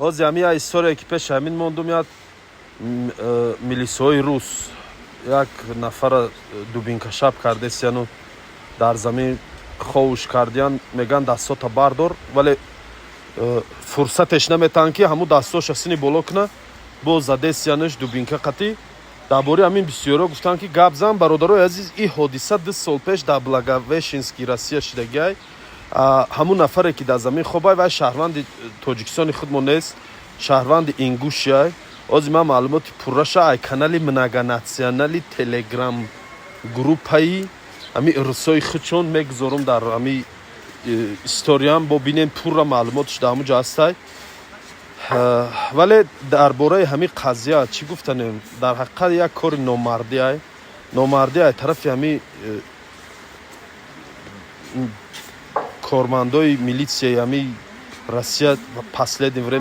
Ҳозир ҳамин як история, ки пеши ҳамин мондум, як милисҳои рус як нафара дубинкашаб кардесияну дар замин ховуш кардиян. Мегӯянд, дастҳота бардор, вале фурсатеш наметаҳанд, ки ҳамун дастҳоша сини боло куна, боз задесиянаш дубинка қатӣ. Дар бораи ҳамин бисёриҳо гуфтанд, ки гап зан. Бародарои азиз, ин ҳодиса 2 сол пеш дар Благовещенский, Россия шидагиай. Ҳамун нафаре, ки дар замин хобай, вай шаҳрванди Тоҷикистони худмо нест, шаҳрванди Ингушияй. Ҳозир ман маълумоти пурраша ай канали многонациональный телеграм группаи ҳами русои худшон мегузорум дар ҳами историям, бо бинем, пурра маълумотш дар ҳамун ҷо ҳастай. Вале дар бораи ҳамин қазия чӣ гуфтанем? Дар ҳақиқат як кори номардиай, номардиай тарафи ҳами кормандои милитсияи ҳами Россия. Последнее время